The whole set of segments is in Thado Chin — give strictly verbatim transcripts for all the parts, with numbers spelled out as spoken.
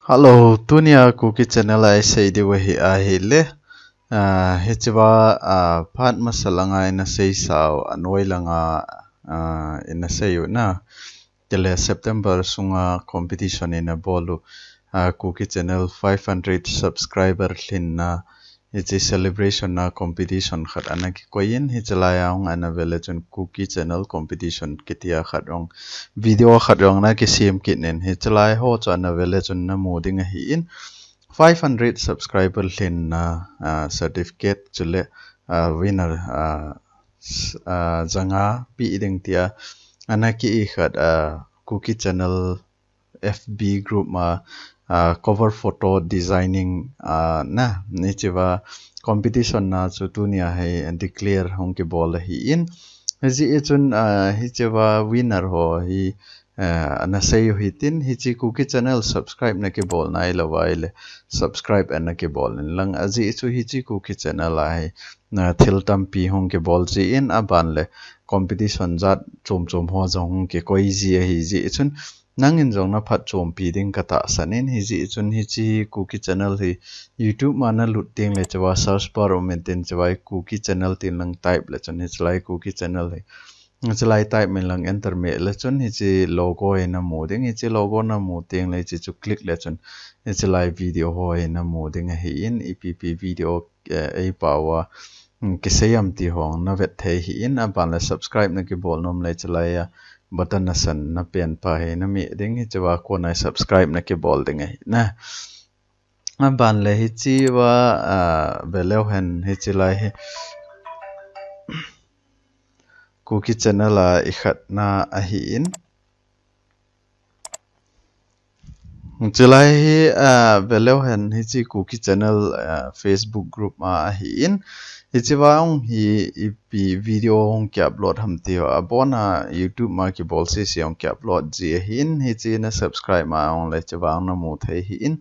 Hello, tunia Kuki channel a isei diu ahi ahile. Ah, hichea, ah, phat masa langa ina seisau, anoi langa, ah, ina seiu na. Tile September sunga competition ina bolu. Ah, Kuki channel five hundred subscriber lhinna. Hiche celebration na competition khat ana kikoi in, hichelai a hung ana vele chun Kuki channel competition kitia khat hung, video khat hung ana kisem kit in, hichelai ho chu ana vele chun namu ding ahi in, five hundred subscriber lhinna, ah, certificate chule, ah, winner, ah, s-, ah, janga pe ding tia ana ki-i khat, ah, Kuki channel F B group ma, ah, cover photo designing, ah, na, hichea competition na chu tunia hi declare hung kibol ahi in. Hijeh chun, ah, hichea winner ho hi, ah, ana seiu hitin, hiche Kuki channel subscribe na kibol nailou ahile, subscribe ana kibol in lang. Ajeh chu hiche Kuki channel a hi, ah, thil tampi hung kibol ji in, aban le competition jat chom chom ho jong hung kikoi ji ahi jeh chun, nangin jong na phatchompi ding ka tahsan in, hijeh chun hiche Kuki channel hi YouTube ma na lut teng le chua search bar um in tin chua Kuki channel tin lang type le chun hichelai Kuki channel hi. Hichelai type in lang enter meh le chun hiche logo hi namu ding, hiche logo namu teng le hiche chu click le chun hichelai video ho hi namu ding ahi in, ipi ipi video, eh, eipao a, mm, kisei am ti ho na vet thei ahi in, aban le subscribe na kibol nom le hichelai a button asan na pen pa hi na meh ding, hichea kona subscribe na kibol ding ahi na. Aban le hichea, ah, veleu hen hichelai hi Kuki channel a ikhatna ahi in. Chulai hi, ah, veleu hen hiche Kuki channel, ah, Facebook group ma ahi in. Hichea hung hi ipi video hung ki upload ham ti ho. Abon a YouTube ma kibol sese hung ki upload ji ahi in. Hiche na subscribe ma hung le chua hung namu thei ahi in.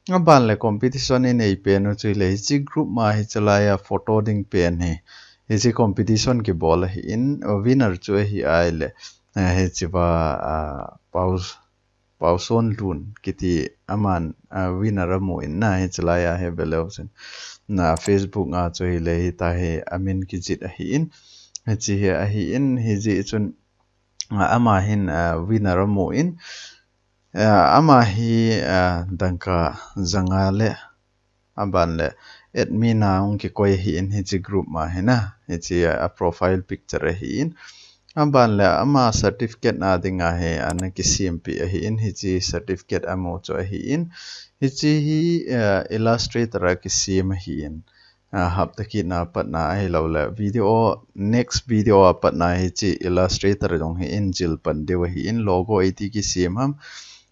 Aban le competition inei pen u chu hile hiche group ma hichelai a photo ding pen hi. Hiche competition kibol ahi in. Winner chu ahi ahile. Eh, hichea, ah, Pau Pausonlun kiti aman, ah, winner amu in na hichelai a hi veleu chun. Na Facebook a chu hile hitia hi amin kijih ahi in. Hiche hi ahi in hijeh chun, ah, ama hin, ah, winner amu in. Ah, ama hi, ah, dangka janga le Aban le, admin a hung kikoi ahi in hiche group ma hi na, hiche a profile picture ahi in. Aban le, ama certificate na ding a hi, ana kisem pi ahi in hiche certificate amu chu ahi in. Hiche hi, eh, Illustrator a kisem ahi in. Ah, hapta kit na pat na ahilou le, video, next video a pat na hiche Illustrator jong hi in jil pan diu ahi in logo iti kisem ham.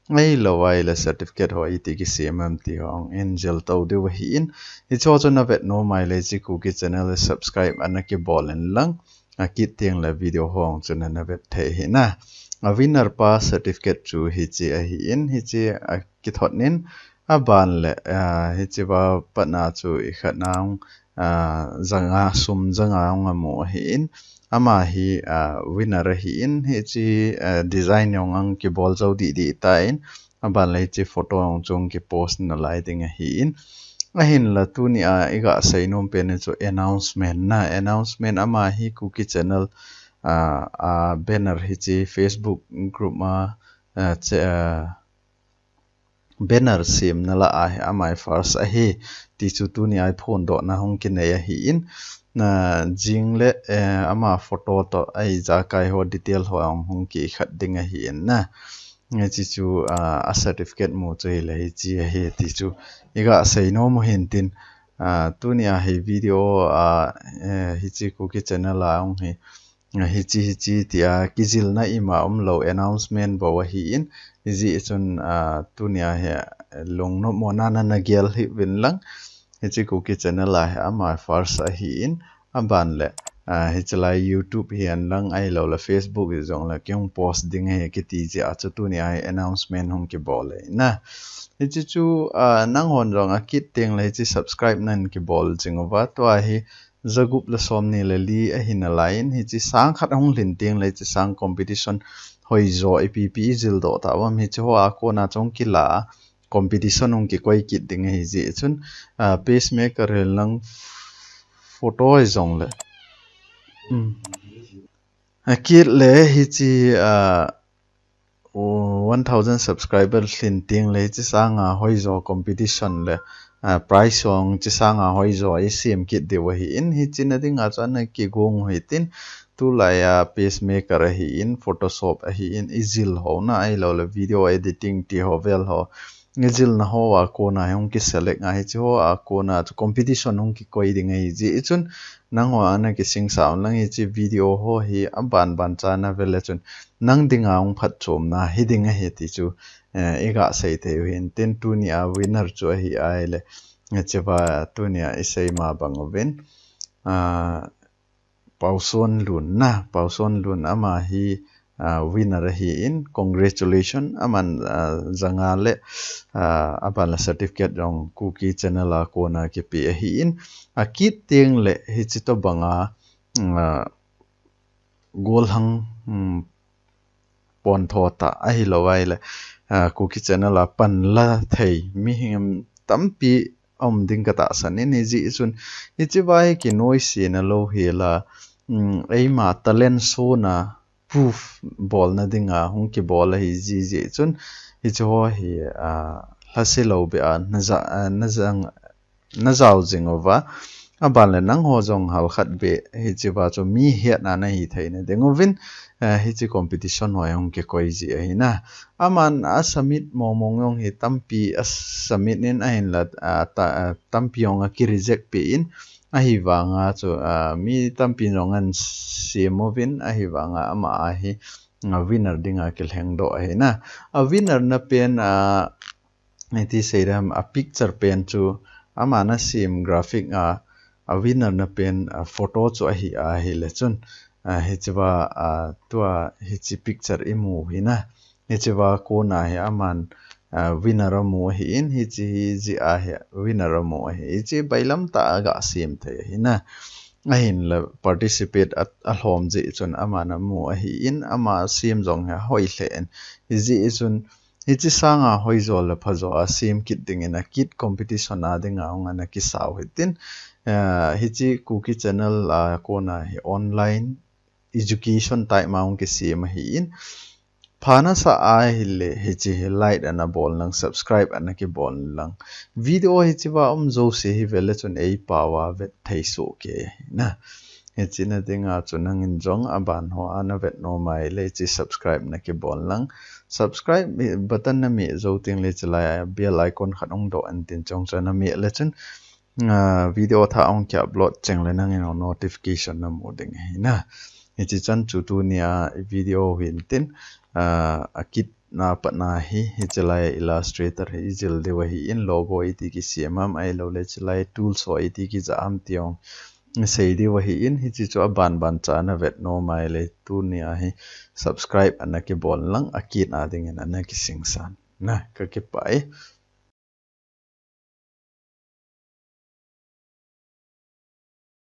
Ahilou ahile certificate ho iti kisem ham ti ho hung in jil to diu ahi in. Hiche ho chu na vet nom ahile hiche Kuki channel subscribe ana kibol in lang. Akit teng le video ho hung chu na na vet thei ahi na. A winner pa certificate chu hiche ahi in, hiche akithot in. Aban le, ah, hichea pat na chu ikhat na hung, ah, janga, sum janga hung amu ahi in. Ama hi, ah, winner ahi in, hiche, ah, design jong hung kibol jou didi ta in, aban le hiche photo jong chu hung kipost nalai ding ahi in. Ahin la tunia iga sei nom pen chu announcement na, announcement ama hi Kuki channel, ah, ah, banner hiche Facebook group ma, ah, che, ah, banner semna lah a hi ama hi first ahi, ti chu tunia phondohna hung kinei ahi in, na jing le, eh, ama photo toh a ijakai ho detail ho hung, hung kikhat ding ahi in na. Hiche chu, ah, a certificate mu chu hile hiche ahi ti chu iga sei nom u hin tin, ah, tunia hi video, ah, eh, hiche Kuki channel a hung hi, Hiche, hiche tia kijilna ima umlou announcement bou ahi in, hijeh chun, ah, tunia hi lungnopmo na na gel hih uvin lang. Hiche Kuki channel a hi ama first ahi in, aban le, ah, hiche lai YouTube hi hen lang ahilou le Facebook hi jong le kihung post ding ahi kiti jeh a chu tunia hi announcement hung kibol ahi na. Hiche chu, ah, nanghon jong akit teng le hiche subscribe nan kibol jing uva, tua hi jagup le somni le li ahi nalai in, hiche sang khat ahung lhin teng le hiche sang competition hoijo ipi ipi ijil doh tauvam hiche ho a kona chu hung kila a, competition hung kikoi kit ding ahi jeh chun, ah, pacemaker hilang photo hijongle. Hmm. Akit le hiche, ah, one thousand subscriber lhin tengle hiche sanga hoijo competition le, ah, prize jong hiche sanga hoijo isem kit diu ahin, hiche na dinga chu ana kigong u hitin, tulai a pacemaker ahin, Photoshop ahin, ijil houna ahiloule video editing ti ho vel ho ijilna hoa kona hi hung kiselect a, hiche hoa kona chu competition hung kikoi ding ahi jeh chun, nangho ana kisingsah unlang hiche video ho hi abanban cha nave le chun, nang dinga hung phatchomna hiding ahi ti chu, eh, iga sei thei u hintin, tunia winner chu ahi ahile, hichea tunia isei ma bang uvin, ah, Paosonlun na, Paosonlun ama hi, ah, winner ahin, congratulation, aman, ah, janga le, ah, aban le certificate jong Kuki channel a kona kipe ahin, akit tengle hiche tobanga, ah, golhang, hmm, pontho tah ahilou ahile, ah, Kuki channel a panla thei mihem tampi aum ding katahsan in, hijeh chun, hichea hi kinoisena louhela, hmm, eima talent sona proof bolna dinga hung kibol ahi jeh chun, hicheho hi, ah, lhase lou beh a naja, ah, najang, najao jing uva, aban le nangho jong halkhat beh hichea chu mi hetna nahi theina ding uvin, eh, hiche competition ho hi hung kikoi ji ahi na. Aman a submit mong mong jong hi tampi a submit in ahinla, ah, ta, ah, tampi jong aki reject peh in, ahivanga chu, ah, mi tampi jong ahin sem uvin, ahivanga ama a hi, ah, winner dinga kilhengdoh ahi na. A winner na pen, ah, iti seidam, a picture pen chu ama nasem graphic a, a winner na pen, ah, photo chu ahi ahile chun, ah, hichea, ah, tua hiche picture imu u hi na. Hichea kona hi aman, ah, winner amu ahin, hiche hi jeh a hi winner amu ahi. Hiche bailam tah a aga sem thei ahi na. Ahinla participate a, alhom jeh chun aman amu ahin, ama sem jong hi ahoi lheh in. Hijeh chun, hiche sanga hoijo le phajo a sem kit dingin akit competition a dinga hung ana kisau hitin, ah, hiche Kuki channel a kona hi online education type ma hung kisem ahin, pha nasa ahile hiche hi like ana bol lang, subscribe ana kibol lang. Video hichea um jouse hi vele chun eipao a vet thei soh kei ahi na. Hiche na dinga chu nangin jong aban ho a navet nom ahile hiche subscribe nakibol lang. Subscribe button nameh jou tengle chulai a bell icon khat hung doh in tin, chujong chu nameh le chun, ah, video thah hung ki upload chengle nangin jong notification namu ding ahi na. Hiche chan chu tunia video hin tin, ah, akit na patna hi, hiche lai Illustrator hi ijil diu ahin, logo iti kisem ham ahiloule chulai tools ho iti kija ham ti jong isei diu ahin, hiche chu abanban cha navet nom ahile tunia hi subscribe ana kibol lang, akit na dingin ana kisingsan na, kakipah e.